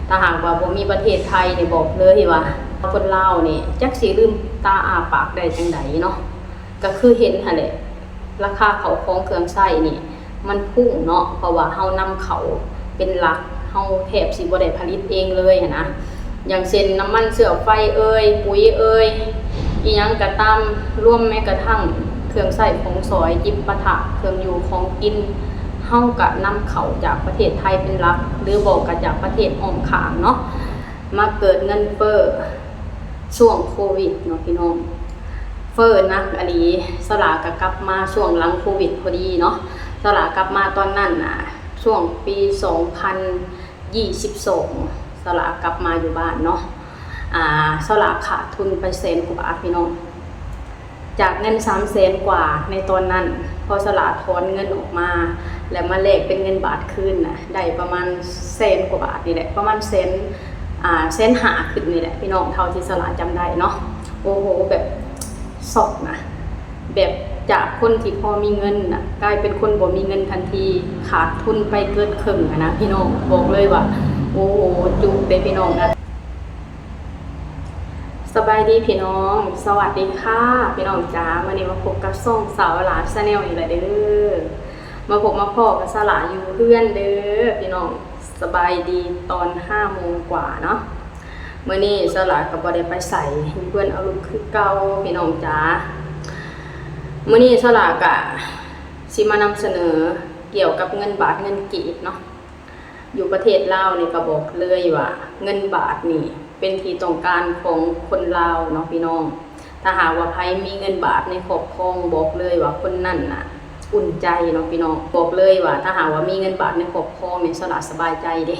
ຖ້າຫາກວ່າບໍ່ມີປະເທດໄທນີ້ ບອກເລີຍວ່າຄົນລາວນີ້ຈັກຊິລືມຕາອ້າປາກໄດ້ຈັ່ງໃດເນາະ. ກໍຄືເຫັນຫັ້ນແຫຼະ ລາຄາເຂົ້າຂອງເຄື່ອງໃຊ້ນີ້ມັນພຸ້ງເນາະ ເພາະວ່າເຮົານຳເຂົ້າເປັນຫຼັກ ເຮົາແທບຊິບໍ່ໄດ້ຜະລິດເອງເລີຍຫັ້ນນະ. ຢ່າງເຊັ່ນ ນ້ຳມັນເຊື້ອໄຟເອີຍ, ປຸ໋ຍເອີຍ, ອີ່ຫຍັງກໍຕາມ, ລວມແມ້ກະທັ່ງເຄື່ອງໃຊ້ຂອງສອຍ, ຈິບປາຖະ, ເຄື່ອງຢູ່ຂອງກິນ, ເຮົາກໍນຳເຂົ້າຈາກປະເທດໄທເປັນຫຼັກ ຫຼືບໍ່ກໍຈາກປະເທດອ້ອມຂ້າງເນາະ. ມາເກີດເງິນເຟີ້ຊ່ວງໂຄວິດເນາະພີ່ນ້ອງ, ເຟີ້ໜັກອີ່ຫຼີ. ສາລາກໍກັບມາຊ່ວງຫຼັງໂຄວິດພໍດີເນາະ, ສາລາກັບມາຕອນນັ້ນນະ ຊ່ວງປີສອງພັນ ຊາວສອງ ສາລາກັບມາຢູ່ບ້ານເນາະ. ອາ ສາລາຂາດທຶນໄປແສນກວ່າບາດພີ່ນ້ອງ, ຈາກເງິນສາມແສນກວ່າໃນຕອນນັ້ນ, ພໍສາລາຖອນເງິນອອກມາ ແລ້ວມາແລກເປັນເງິນບາດຄືນນະ ໄດ້ປະມານແສນກວ່າບາດນີ້ແຫຼະ, ປະມານແສນ ອາ ແສນຫ້າຂຶ້ນນີ້ແຫຼະພີ່ນ້ອງ, ເທົ່າທີ່ສາລາຈຳໄດ້ເນາະ. ໂອ້ໂຫ ແບບ ຊັອກນະ, ແບບຈາກຄົນທີ່ພໍມີເງິນນະ ກາຍເປັນຄົນບໍ່ມີເງິນທັນທີ, ຂາດທຶນໄປເກີນເຄິ່ງຫັ້ນນະພີ່ນ້ອງ. ບອກເລີຍວ່າ ໂອ້ໂຫ ຈຸກເດ້ພີ່ນ້ອງນະ. ສະບາຍດີພີ່ນ້ອງ, ສະຫວັດດີຄ່ະພີ່ນ້ອງຈ໋າ. ມື້ນີ້ມາພົບກັບຊ່ອງສາວລາວ Channel ອີກແລ້ວເດີ, ມາພົບມາພໍ້ກັບສາລາຢູ່ເຮືອນເດີພີ່ນ້ອງ. ສະບາຍດີຕອນຫ້າໂມງກວ່າເນາະ. ມື້ນີ້ສາລາກໍບໍ່ໄດ້ໄປໃສ, ຢູ່ເຮືອນອາລຸກຄືເກົ່າພີ່ນ້ອງຈ໋າ. ມື້ນີ້ສາລາກະຊິມານຳສະເໜີກ່ຽວກັບເງິນບາດເງິນກີບເນາະ. ຢູ່ປະເທດລາວນີ້ກໍບອກເລີຍວ່າເງິນບາດນີ້ເປັນທີ່ຕ້ອງການຂອງຄົນລາວເນາະພີ່ນ້ອງ. ຖ້າຫາກວ່າໃຜມີເງິນບາດໃນຄອບຄອງ ບອກເລີຍວ່າຄົນນັ້ນນະອຸ່ນໃຈເນາະພີ່ນ້ອງ. ບອກເລີຍວ່າຖ້າຫາກວ່າມີເງິນບາດໃນຄອບຄອງນີ້ ສາລາສະບາຍໃຈເດ້.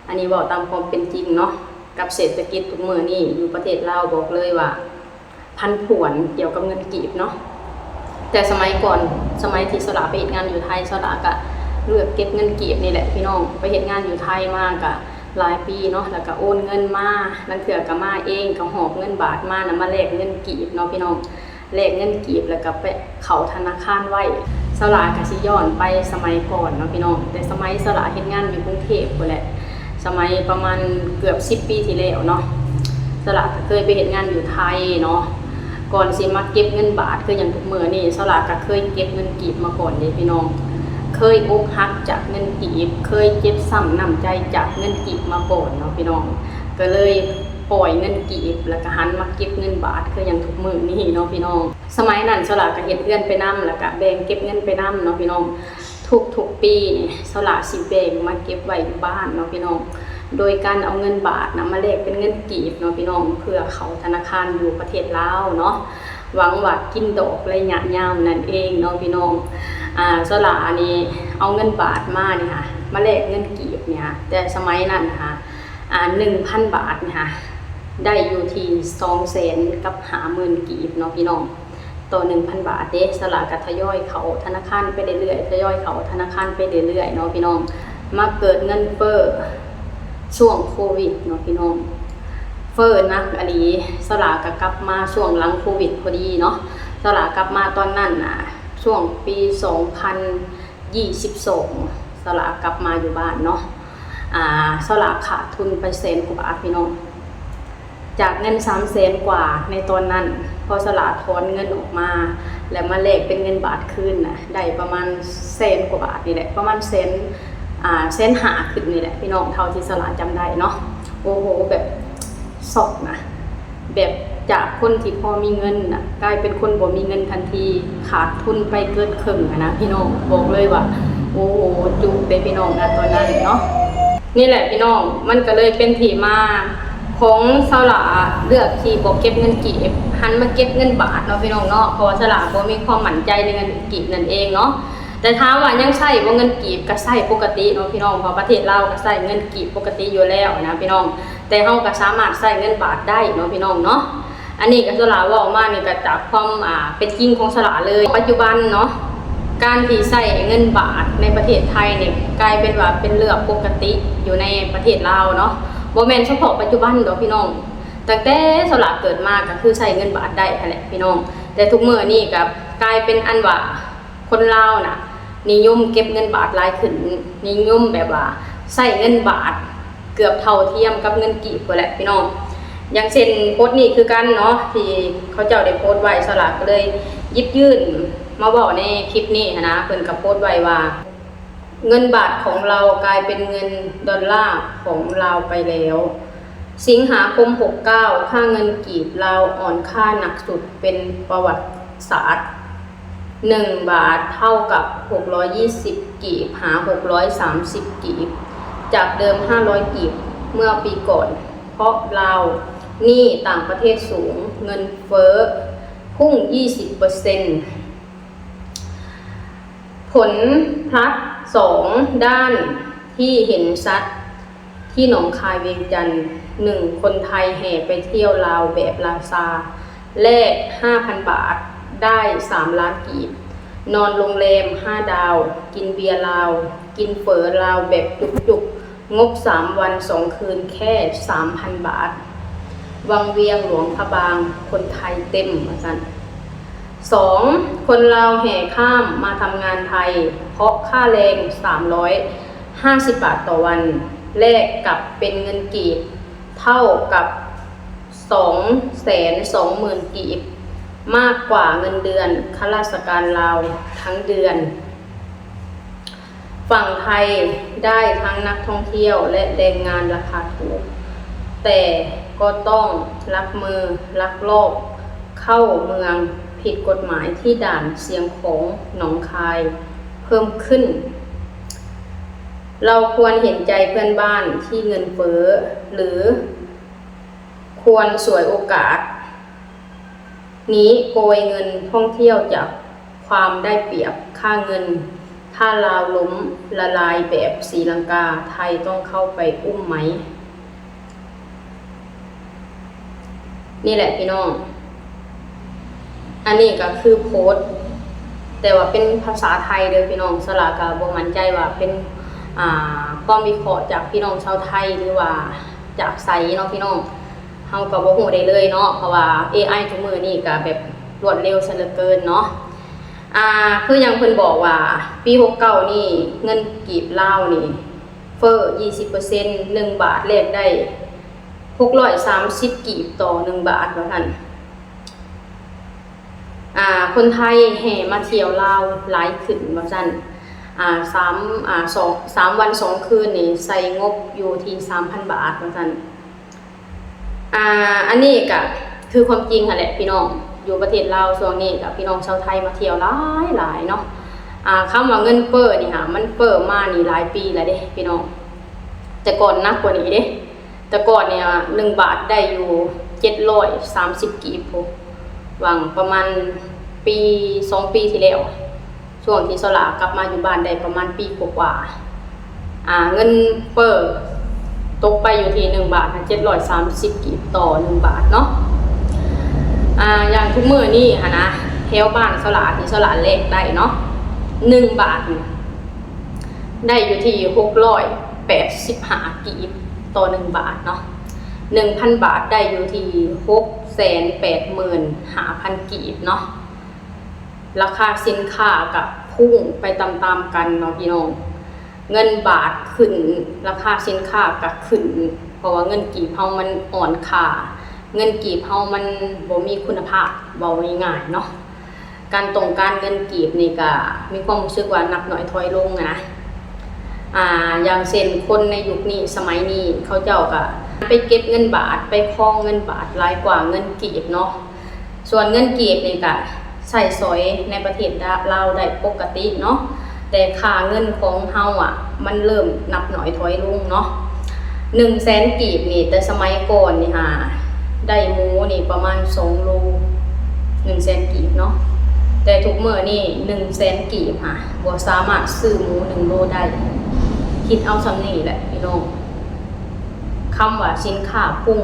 ອັນນີ້ເວົ້າຕາມຄວາມເປັນຈິງເນາະ, ກັບເສດຖະກິດທຸກມື້ນີ້ຢູ່ປະເທດລາວ ບອກເລີຍວ່າຜັນຜວນກ່ຽວກັບເງິນກີບເນາະ. ແຕ່ສະໄໝກ່ອນ ສະໄໝທີ່ສາລາໄປເຮັດງານຢູ່ໄທ ສາລາກະເລືອກເກັບເງິນກີບນີ້ແຫຼະພີ່ນ້ອງ. ໄປເຮັດງານຢູ່ໄທມາກະຫຼາຍປີເນາະ, ແລ້ວກະໂອນເງິນມາ, ລາງເທື່ອກະມາເອງ, ກະຫອບເງິນບາດມານຳມາແລກເງິນກີບເນາະພີ່ນ້ອງ. ແລກເງິນກີບ ແລ້ວກໍໄປເຂົ້າທະນາຄານໄວ້. ສາລາກໍຊິຍ້ອນໄປສະໄໝກ່ອນເນາະພີ່ນ້ອງ, ແຕ່ສະໄໝສາລາເຮັດງານຢູ່ກຸງເທບພຸ້ນແຫຼະ, ສະໄໝປະມານເກືອບສິບປີທີ່ແລ້ວເນາະ, ສາລາກໍເຄີຍໄປເຮັດງານຢູ່ໄທເນາະ. ກ່ອນຊິມາເກັບເງິນບາດຄືຫຍັງທຸກມື້ນີ້, ສາລາກໍເຄີຍເກັບເງິນກີບມາກ່ອນເດ້ພີ່ນ້ອງ. ເຄີຍອົກຫັກຈາກເງິນກີບ, ເຄີຍເຈັບຊ້ຳນ້ຳໃຈຈາກເງິນກີບມາກ່ອນເນາະພີ່ນ້ອງ, ກໍເລີຍປ່ອຍເງິນກີບ ແລ້ວກໍຫັນມາເກັບເງິນບາດຄືຫຍັງທຸກມື້ນີ້ເນາະພີ່ນ້ອງ. ສະໄໝນັ້ນສາລາກໍເຮັດເຮືອນໄປນຳ ແລ້ວກໍແບ່ງເກັບເງິນໄປນຳເນາະພີ່ນ້ອງ. ທຸກໆປີນີ້ສາລາຊິແບ່ງມາເກັບໄວ້ຢູ່ບ້ານເນາະພີ່ນ້ອງ, ໂດຍການເອົາເງິນບາດນະມາແລກເປັນເງິນກີບເນາະພີ່ນ້ອງ, ເພື່ອເຂົ້າທະນາຄານຢູ່ປະເທດລາວເນາະ, ຫວັງວ່າກິນດອກໄລຍະຍາວນັ້ນເອງເນາະພີ່ນ້ອງ. ອາ ສາລານີ້ເອົາເງິນບາດມານີ້ຫາ ມາແລກເງິນກີບນີ້ຫາ, ແຕ່ສະໄໝນັ້ນຫາ ອາ ໜຶ່ງພັນບາດນີ້ຫາ ໄດ້ຢູ່ທີ່ສອງແສນກັບຫ້າໝື່ນກີບເນາະພີ່ນ້ອງ, ຕໍ່ໜຶ່ງພັນບາດເດ້. ສາລາກໍທະຍອຍເຂົ້າທະນາຄານໄປເລື້ອຍໆ, ທະຍອຍເຂົ້າທະນາຄານໄປເລື້ອຍໆເນາະພີ່ນ້ອງ. ມາເກີດເງິນເຟີ້ຊ່ວງໂຄວິດເນາະພີ່ນ້ອງ, ເຟີ້ໜັກອີ່ຫຼີ. ສາລາກໍກັບມາຊ່ວງຫຼັງໂຄວິດພໍດີເນາະ, ສາລາກັບມາຕອນນັ້ນນະ ຊ່ວງປີສອງພັນ ຊາວສອງ ສາລາກັບມາຢູ່ບ້ານເນາະ. ອາ ສາລາຂາດທຶນໄປແສນກວ່າບາດພີ່ນ້ອງ, ຈາກເງິນສາມແສນກວ່າໃນຕອນນັ້ນ, ພໍສາລາຖອນເງິນອອກມາ ແລ້ວມາແລກເປັນເງິນບາດຄືນນະ ໄດ້ປະມານແສນກວ່າບາດນີ້ແຫຼະ, ປະມານແສນ ອາ ແສນຫ້າຂຶ້ນນີ້ແຫຼະພີ່ນ້ອງ, ເທົ່າທີ່ສາລາຈຳໄດ້ເນາະ. ໂອ້ໂຫ ແບບ ຊັອກນະ, ແບບຈາກຄົນທີ່ພໍມີເງິນນະ ກາຍເປັນຄົນບໍ່ມີເງິນທັນທີ, ຂາດທຶນໄປເກີນເຄິ່ງຫັ້ນນະພີ່ນ້ອງ. ບອກເລີຍວ່າ ໂອ້ໂຫ ຈຸກເດ້ພີ່ນ້ອງນະ ຕອນນັ້ນເນາະ. ນີ້ແຫຼະພີ່ນ້ອງ, ມັນກໍເລີຍເປັນທີ່ມາຂອງສາລາເລືອກທີ່ບໍ່ເກັບເງິນກີບ, ຫັນມາເກັບເງິນບາດເນາະພີ່ນ້ອງເນາະ, ເພາະວ່າສາລາບໍ່ມີຄວາມໝັ້ນໃຈໃນເງິນກີບນັ້ນເອງເນາະ. ແຕ່ຖາມວ່າຍັງໃຊ້ບໍ່ເງິນກີບ? ກໍໃຊ້ປົກກະຕິເນາະພີ່ນ້ອງ, ເພາະປະເທດລາວກໍໃຊ້ເງິນກີບປົກກະຕິຢູ່ແລ້ວນະພີ່ນ້ອງ, ແຕ່ເຮົາກໍສາມາດໃຊ້ເງິນບາດໄດ້ເນາະພີ່ນ້ອງເນາະ. ອັນນີ້ກໍສາລາເວົ້າມານີ້ກໍຈາກຄວາມ ອາ ເປັນຈິງຂອງສາລາເລີຍ. ປັດຈຸບັນເນາະ ການທີ່ໃຊ້ເງິນບາດໃນປະເທດໄທນີ້ ກາຍເປັນວ່າເປັນເລື່ອງປົກກະຕິຢູ່ໃນປະເທດລາວເນາະ, ບໍ່ແມ່ນສະເພາະປັດຈຸບັນດອກພີ່ນ້ອງ, ຕັ້ງແຕ່ສາລາເກີດມາກໍຄືໃຊ້ເງິນບາດໄດ້ຫັ້ນແຫຼະພີ່ນ້ອງ. ແຕ່ທຸກມື້ນີ້ກໍກາຍເປັນອັນວ່າ ຄົນລາວນະນິຍົມເກັບເງິນບາດຫຼາຍຂຶ້ນ, ນິຍົມແບບວ່າໃຊ້ເງິນບາດ ເກືອບເທົ່າທຽມກັບເງິນກີບພຸ້ນແຫຼະພີ່ນ້ອງ. ຢ່າງເຊັ່ນໂພສນີ້ຄືກັນເນາະ ທີ່ເຂົາເຈົ້າໄດ້ໂພສໄວ້ ສະຫຼາກກໍເລີຍຫຍິບຍື່ນມາເວົ້າໃນຄລິບນີ້ຫັ້ນນະ. ເພິ່ນກໍໂພສໄວ້ວ່າ ເງິນບາດຂອງລາວກາຍເປັນເງິນດອນລາຂອງລາວໄປແລ້ວ. ສິງຫາຄົມຫົກເກົ້າ ຄ່າເງິນກີບລາວອ່ອນຄ່າໜັກສຸດເປັນປະຫວັດສາດ. ໜຶ່ງບາດເທົ່າກັບຫົກຮ້ອຍຊາວກີບຫາຫົກຮ້ອຍສາມສິບກີບ ຈາກເດີມຫ້າຮ້ອຍກີບເມື່ອປີກ່ອນ. ເພາະລາວໜີ້ຕ່າງປະເທດສູງ, ເງິນເຟີ້ພຸ່ງ ຊາວເປີເຊັນ. ຜົນພລັດສອງດ້ານທີ່ເຫັນຊັດ ທີ່ໜອງຄາຍ ວຽງຈັນ. ໜຶ່ງ ຄົນໄທແຫ່ໄປທ່ຽວລາວແບບລາຊາ ແລກຫ້າພັນບາດ ໄດ້ສາມລ້ານກີບ, ນອນໂຮງແຮມຫ້າດາວ, ກິນເບຍລາວ, ກິນເຝີລາວແບບຈຸກໆ, ງົບສາມວັນສອງຄືນແຄ່ສາມພັນບາດ. ວັງວຽງ ຫຼວງພະບາງ ຄົນໄທເຕັມ ວ່າຊັ້ນ. ສອງ ຄົນລາວແຫ່ຂ້າມມາທຳງານໄທ ເພາະຄ່າແຮງສາມຮ້ອຍຫ້າສິບບາດຕໍ່ວັນ ແລກກັບເປັນເງິນກີບເທົ່າກັບສອງແສນສອງໝື່ນກີບ, ມາກກວ່າເງິນເດືອນຂ້າລາຊະການລາວທັງເດືອນ. ຝັ່ງໄທໄດ້ທັງນັກທ່ອງທ່ຽວ ແລະ ແຮງງານລາຄາຖືກ, ແຕ່ກໍຕ້ອງລັກມືລັກລອບເຂົ້າເມືອງຜິດກົດໝາຍທີ່ດ່ານຊຽງຂອງ ໜອງຄາຍ ເພີ່ມຂຶ້ນ. ເຮົາຄວນເຫັນໃຈເພື່ອນບ້ານທີ່ເງິນເຟີ້ ຫຼື ຄວນສວຍໂອກາດ ນີ້ໂກຍເງິນທ່ອງທ່ຽວຈາກຄວາມໄດ້ປຽບຄ່າເງິນ. ຖ້າລາວລົ້ມລະລາຍແບບສີລັງກາ, ໄທຕ້ອງເຂົ້າໄປອຸ້ມໄໝ? ນີ້ແຫຼະພີ່ນ້ອງ, ອັນນີ້ກໍຄືໂພສ ແຕ່ວ່າເປັນພາສາໄທເດີພີ່ນ້ອງ. ສະຫຼາກໍບໍ່ໝັ້ນໃຈວ່າເປັນ ອ່າ ຄວາມວິເຄາະຈາກພີ່ນ້ອງຊາວໄທ ຫຼືວ່າຈາກໃສເນາະພີ່ນ້ອງ. ເຮົາກໍບໍ່ຮູ້ໄດ້ເລີຍເນາະ ເພາະວ່າເອໄອທຸກມື້ນີ້ກໍແບບລວດເລັວຊະເຫຼືອເກີນເນາະ. ອ່າ ຄືຫຍັງເພິ່ນບອກວ່າ ປີຫົກເກົ້ານີ້ ເງິນກີບລາວນີ້ເຟີ້ຊາວເປີເຊັນ, ໜຶ່ງບາດແລກໄດ້ຫົກຮ້ອຍສາມສິບກີບຕໍ່ໜຶ່ງບາດ ວ່າຊັ້ນ. ອ່າ ຄົນໄທແຫ່ມາທ່ຽວລາວຫຼາຍຂຶ້ນ ວ່າຊັ້ນ. ອ່າ ສາມ ອ່າ ສອງ ສາມວັນສອງຄືນນີ້ໃຊ້ງົບຢູ່ທີ່ສາມພັນບາດ ວ່າຊັ້ນ. ອ່າ ອັນນີ້ກະຄືຄວາມຈິງຫັ້ນແຫຼະພີ່ນ້ອງ. ຢູ່ປະເທດລາວຊ່ວງນີ້ກະພີ່ນ້ອງຊາວໄທມາທ່ຽວຫຼາຍໆເນາະ. ອ່າ ຄຳວ່າເງິນເຟີ້ນີ້ຫາ ມັນເຟີ້ມານີ້ຫຼາຍປີແລ້ວເດ້ພີ່ນ້ອງ, ແຕ່ກ່ອນໜັກກວ່ານີ້ເດ້. ແຕ່ກ່ອນນີ້ໜຶ່ງບາດໄດ້ຢູ່ເຈັດຮ້ອຍສາມສິບກີບພຸ້ນ, ຫວ່າງປະມານປີ ສອງປີທີ່ແລ້ວ. ຊ່ວງທີ່ສະຫຼາກັບມາຢູ່ບ້ານໄດ້ປະມານປີກວ່າໆ ອ່າ ເງິນເຟີ້ຕົກໄປຢູ່ທີ່ໜຶ່ງບາດ ເຈັດຮ້ອຍສາມສິບກີບຕໍ່ໜຶ່ງບາດເນາະ. ອ່າ ຢ່າງທຸກມື້ນີ້ຫັ້ນນະ ແຖວບ້ານສະຫຼາທີ່ສະຫຼາແລກໄດ້ເນາະ ໜຶ່ງບາດນີ້ໄດ້ຢູ່ທີ່ຫົກຮ້ອຍແປດສິບຫ້າກີບຕໍ່ໜຶ່ງບາດເນາະ, ໜຶ່ງພັນບາດໄດ້ຢູ່ທີ່ຫົກແສນແປດໝື່ນຫ້າພັນກີບເນາະ. ລາຄາສິນຄ້າກະພຸ່ງໄປຕາມໆກັນເນາະພີ່ນ້ອງ. ເງິນບາດຂຶ້ນ ລາຄາສິນຄ້າກະຂຶ້ນ, ເພາະວ່າເງິນກີບເຮົາມັນອ່ອນຄ່າ, ເງິນກີບເຮົາມັນບໍ່ມີຄຸນນະພາບ ເວົ້າງ່າຍໆເນາະ. ການຕ້ອງການເງິນກີບນີ້ກະມີຄວາມຮູ້ສຶກວ່ານັບໜ້ອຍຖອຍລົງນະ. ອ່າ ຢ່າງເຊັ່ນ ຄົນໃນຍຸກນີ້ສະໄໝນີ້ ເຂົາເຈົ້າກະໄປເກັບເງິນບາດ ໄປຄອງເງິນບາດຫຼາຍກວ່າເງິນກີບເນາະ. ສ່ວນເງິນກີບນີ້ກະໃຊ້ສອຍໃນປະເທດລາວໄດ້ປົກກະຕິເນາະ, ແຕ່ຄ່າເງິນຂອງເຮົາອະ ມັນເລີ່ມນັບໜ້ອຍຖອຍລົງເນາະ. ໜຶ່ງແສນກີບນີ້ ແຕ່ສະໄໝກ່ອນນີ້ຫາ ໄດ້ໝູນີ້ປະມານສອງໂລ ໜຶ່ງແສນກີບເນາະ, ແຕ່ທຸກມື້ນີ້ໜຶ່ງແສນກີບຫາ ບໍ່ສາມາດຊື້ໝູໜຶ່ງໂລໄດ້. ຄິດເອົາສ່ຳນີ້ແຫຼະພີ່ນ້ອງ, ຄຳວ່າສິນຄ້າພຸ່ງ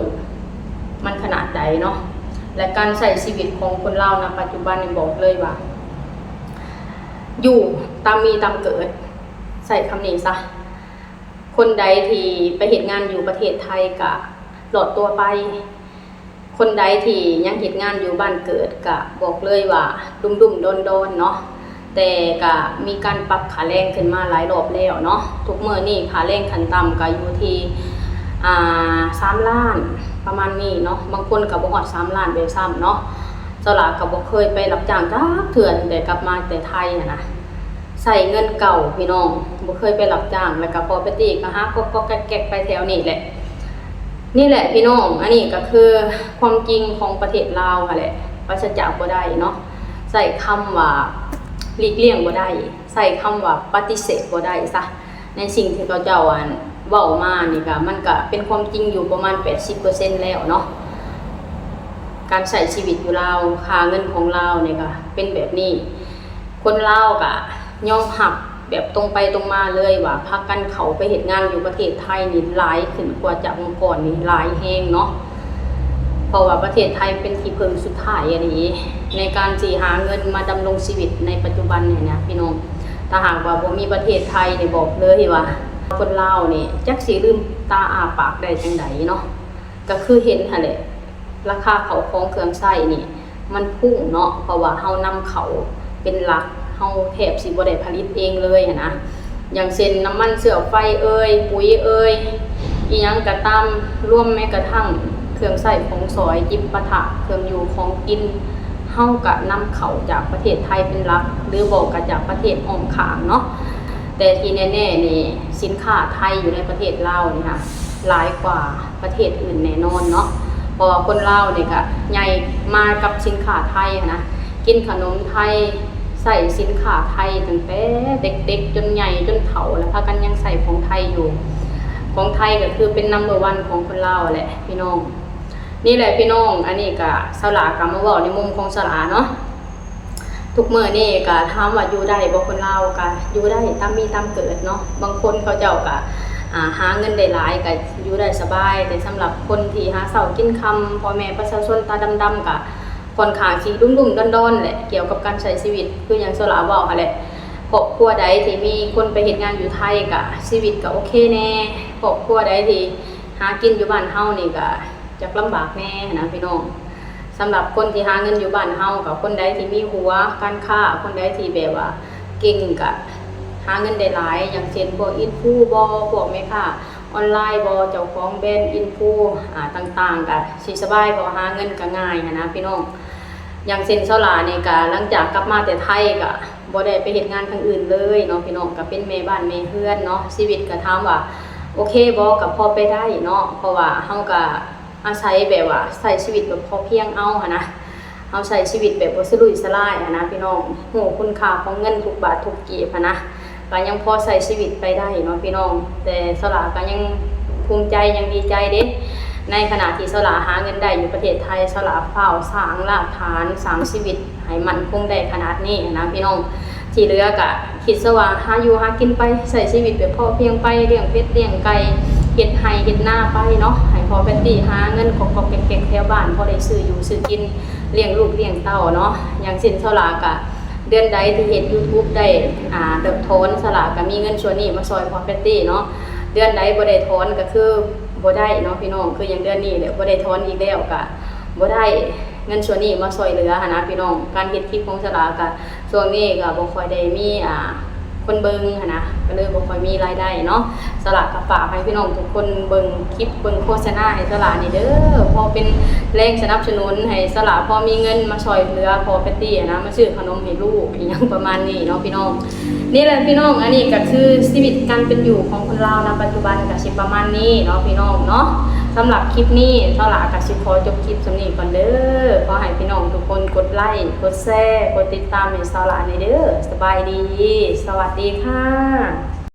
ມັນຂະໜາດໃດເນາະ. ແລະ ການໃຊ້ຊີວິດຂອງຄົນລາວນະປັດຈຸບັນນີ້ ບອກເລີຍວ່າ ຢູ່ຕາມມີຕາມເກີດ, ໃຊ້ຄຳນີ້ຊະ. ຄົນໃດທີ່ໄປເຮັດງານຢູ່ປະເທດໄທກະລອດຕົວໄປ, ຄົນໃດທີ່ຍັງເຮັດງານຢູ່ບ້ານເກີດກະບອກເລີຍວ່າດຸ້ມໆດອນໆເນາະ. ແຕ່ກະມີການປັບຄ່າແຮງຂຶ້ນມາຫຼາຍຮອບແລ້ວເນາະ. ທຸກມື້ນີ້ຄ່າແຮງຂັ້ນຕ່ຳກະຢູ່ທີ່ ອ່າ ສາມລ້ານ ປະມານນີ້ເນາະ, ບາງຄົນກໍບໍ່ຮອດສາມລ້ານດ້ວຍຊ້ຳເນາະ. ສາວຫຼ້າກໍບໍ່ເຄີຍໄປຮັບຈ້າງຈັກເທື່ອ ຕັ້ງແຕ່ກັບມາແຕ່ໄທຫັ້ນນະ, ໃຊ້ເງິນເກົ່າພີ່ນ້ອງ, ບໍ່ເຄີຍໄປຮັບຈ້າງ. ແລ້ວກໍພໍ່ແພັດຕີ້ກໍຫາກອກໆແກກໆໄປແຖວນີ້ແຫຼະ. ນີ້ແຫຼະພີ່ນ້ອງ, ອັນນີ້ກໍຄືຄວາມຈິງຂອງປະເທດລາວຫັ້ນແຫຼະ, ປາສະຈາກບໍ່ໄດ້ເນາະ, ໃຊ້ຄຳວ່າຫຼີກລ່ຽງບໍ່ໄດ້, ໃຊ້ຄຳວ່າປະຕິເສດບໍ່ໄດ້ຊະ. ໃນສິ່ງທີ່ເຂົາເຈົ້າ ອັນ ເວົ້າມານີ້ກະ ມັນກະເປັນຄວາມຈິງຢູ່ປະມານແປດສິບເປີເຊັນແລ້ວເນາະ. ການໃຊ້ຊີວິດຢູ່ລາວ, ຄ່າເງິນຂອງລາວນີ້ກະເປັນແບບນີ້. ຄົນລາວກະຍອມຮັບແບບຕົງໄປຕົງມາເລີຍວ່າ ພາກັນເຂົ້າໄປເຮັດງານຢູ່ປະເທດໄທນີ້ຫຼາຍຂຶ້ນກວ່າຈາກເມື່ອກ່ອນນີ້ຫຼາຍແຮງເນາະ. ເພາະວ່າປະເທດໄທເປັນທີ່ເພິ່ງສຸດທ້າຍອີ່ຫຼີ ໃນການທີ່ຫາເງິນມາດຳລົງຊີວິດໃນປັດຈຸບັນນີ້ນະພີ່ນ້ອງ. ຖ້າຫາກວ່າບໍ່ມີປະເທດໄທນີ້ ບອກເລີຍວ່າຄົນລາວນີ້ຈັກຊິລືມຕາອ້າປາກໄດ້ຈັ່ງໃດເນາະ. ກໍຄືເຫັນຫັ້ນແຫຼະ, ລາຄາເຂົ້າຂອງເຄື່ອງໃຊ້ນີ້ມັນພຸ້ງເນາະ, ເພາະວ່າເຮົານຳເຂົ້າເປັນຫຼັກ, ເຮົາແທບຊິບໍ່ໄດ້ຜະລິດເອງເລີຍຫັ້ນນະ. ຢ່າງເຊັ່ນ ນ້ຳມັນເຊື້ອໄຟເອີຍ, ປຸ໋ຍເອີຍ, ອີ່ຫຍັງກໍຕາມ, ລວມແມ້ກະທັ່ງເຄື່ອງໃຊ້ຂອງສອຍ, ຈິບປາຖະ, ເຄື່ອງຢູ່ຂອງກິນ, ເຮົາກະນຳເຂົ້າຈາກປະເທດໄທເປັນຫຼັກ ຫຼືບໍ່ກະຈາກປະເທດອ້ອມຂ້າງເນາະ. ແຕ່ທີ່ແນ່ໆນີ້ ສິນຄ້າໄທຢູ່ໃນປະເທດລາວນີ້ຫາຫຼາຍກວ່າປະເທດອື່ນແນ່ນອນເນາະ, ເພາະວ່າຄົນລາວນີ້ກະໃຫຍ່ມາກັບສິນຄ້າໄທຫັ້ນນະ, ກິນຂະໜົມໄທ, ໃຊ້ສິນຄ້າໄທຕັ້ງແຕ່ເດັກໆຈົນໃຫຍ່ຈົນເຖົ້າ ແລ້ວພາກັນຍັງໃຊ້ຂອງໄທຢູ່. ຂອງໄທກໍຄືເປັນ number one ຂອງຄົນລາວແຫຼະພີ່ນ້ອງ. ນີ້ແຫຼະພີ່ນ້ອງ, ອັນນີ້ກະ ສາວຫຼ້າກະມາເວົ້າໃນມຸມຂອງສາວຫຼ້າເນາະ. ທຸກມື້ນີ້ກະຖາມວ່າຢູ່ໄດ້ບໍ່ຄົນລາວ? ກະຢູ່ໄດ້ຕາມມີຕາມເກີດເນາະ. ບາງຄົນເຂົາເຈົ້າກະ ອ່າ ຫາເງິນໄດ້ຫຼາຍກະຢູ່ໄດ້ສະບາຍ, ແຕ່ສຳລັບຄົນທີ່ຫາເຊົ້າກິນຄ່ຳ, ພໍ່ແມ່ປະຊາຊົນຕາດຳໆ ກະຄ່ອນຂ້າງຊິດຸ້ມໆດອນໆແຫຼະ ກ່ຽວກັບການໃຊ້ຊີວິດ. ຄືຫຍັງສາວຫຼ້າເວົ້າຫັ້ນແຫຼະ, ຄອບຄົວໃດທີ່ມີຄົນໄປເຮັດງານຢູ່ໄທກະຊີວິດກະໂອເຄແດ່, ຄອບຄົວໃດທີ່ຫາກິນຢູ່ບ້ານເຮົານີ້ກະ ຈັກລຳບາກແດ່ຫັ້ນນະພີ່ນ້ອງ. ສຳລັບຄົນທີ່ຫາເງິນຢູ່ບ້ານເຮົາ ກໍຄົນໃດທີ່ມີຫົວການຄ້າ, ຄົນໃດທີ່ແບບວ່າເກັ່ງ ກໍຫາເງິນໄດ້ຫຼາຍ, ຢ່າງເຊັ່ນ ພວກອິນຟູບໍ, ພວກແມ່ຄ້າອອນລາຍບໍ, ເຈົ້າຂອງແບຣນອິນຟູ ອາ ຕ່າງໆ ກໍຊິສະບາຍ ເພາະຫາເງິນກໍງ່າຍຫັ້ນນະພີ່ນ້ອງ. ຢ່າງເຊັ່ນ ສາວຫຼ້ານີ້ກໍ ຫຼັງຈາກກັບມາແຕ່ໄທ ກໍບໍ່ໄດ້ໄປເຮັດງານທາງອື່ນເລີຍເນາະພີ່ນ້ອງ, ກໍເປັນແມ່ບ້ານແມ່ເຮືອນເນາະ. ຊີວິດກໍຖາມວ່າໂອເຄບໍ? ກໍພໍໄປໄດ້ເນາະ, ເພາະວ່າເຮົາກໍ ອາໄສແບບວ່າໃຊ້ຊີວິດແບບພໍພຽງເອົາຫັ້ນນະ, ເຮົາໃຊ້ຊີວິດແບບບໍ່ສະລຸຍສະຫຼາຍຫັ້ນນະພີ່ນ້ອງ, ຮູ້ຄຸນຄ່າຂອງເງິນທຸກບາດທຸກກີບຫັ້ນນະ, ກໍຍັງພໍໃຊ້ຊີວິດໄປໄດ້ເນາະພີ່ນ້ອງ. ແຕ່ສາວຫຼ້າກໍຍັງພູມໃຈ ຍັງດີໃຈເດ້, ໃນຂະນະທີ່ສາວຫຼ້າຫາເງິນໄດ້ຢູ່ປະເທດໄທ, ສາວຫຼ້າຟ້າວສ້າງລາກຖານ ສ້າງຊີວິດໃຫ້ໝັ້ນຄົງໄດ້ຂະໜາດນີ້ຫັ້ນນະພີ່ນ້ອງ. ທີ່ເຫຼືອກໍ ຄິດຊະວ່າຫາຢູ່ຫາກິນໄປ, ໃຊ້ຊີວິດແບບພໍພຽງໄປ, ລ້ຽງເປັດລ້ຽງໄກ່, ເຮັດໄຮ່ເຮັດນາໄປເນາະ, ໃຫ້ພໍ່ແພັດຕີ້ຫາເງິນກອກໆແກກໆແຖວບ້ານ ພໍໄດ້ຊື້ຢູ່ຊື້ກິນ, ລ້ຽງລູກລ້ຽງເຕົ້າເນາະ. ຢ່າງເຊັ່ນ ສາວຫຼ້າກະ ເດືອນໃດທີ່ເຮັດ YouTube ໄດ້ ອາ ຖອນ, ສາວຫຼ້າກະມີເງິນສ່ວນນີ້ມາຊ່ອຍພໍ່ແພັດຕີ້ເນາະ. ເດືອນໃດບໍ່ໄດ້ຖອນກໍຄືບໍ່ໄດ້ເນາະພີ່ນ້ອງ, ຄືຢ່າງເດືອນນີ້ແຫຼະ ບໍ່ໄດ້ຖອນອີກແລ້ວ ກະບໍ່ໄດ້ເງິນສ່ວນນີ້ມາຊ່ອຍເຫຼືອຫັ້ນນະພີ່ນ້ອງ. ການເຮັດຄລິບຂອງສາວຫຼ້າກະ ຊ່ວງນີ້ກໍບໍ່ຄ່ອຍໄດ້ມີ ອ່າ ຄົນເບິ່ງຫັ້ນນະ, ກໍເລີຍບໍ່ຄ່ອຍມີລາຍໄດ້ເນາະ. ສາວຫຼ້າກໍຝາກໃຫ້ພີ່ນ້ອງທຸກຄົນເບິ່ງຄລິບ ເບິ່ງໂຄສະນາໃຫ້ສາວຫຼ້ານີ້ເດີ, ພໍເປັນແຮງສະໜັບສະໜູນໃຫ້ສາວຫຼ້າພໍມີເງິນມາຊ່ອຍເຫຼືອພໍ່ແພັດຕີ້ຫັ້ນນະ, ມາຊື້ຂະໜົມໃຫ້ລູກ ອີ່ຫຍັງປະມານນີ້ເນາະພີ່ນ້ອງ. ນີ້ແຫຼະພີ່ນ້ອງ, ອັນນີ້ກໍຄືຊີວິດການເປັນຢູ່ຂອງຄົນລາວນະປັດຈຸບັນ ກໍຊິປະມານນີ້ເນາະພີ່ນ້ອງເນາະ. ສຳລັບຄລິບນີ້ ສາວຫຼ້າກໍຊິຂໍຈົບຄລິບສ່ຳນີ້ກ່ອນເດີ. ຂໍໃຫ້ພີ່ນ້ອງທຸກຄົນກົດໄລ ກົດແຊ ກົດຕິດຕາມໃຫ້ສາວຫຼ້າແດ່ເດີ. ສະບາຍດີ ສະຫວັດດີຄ່ະ.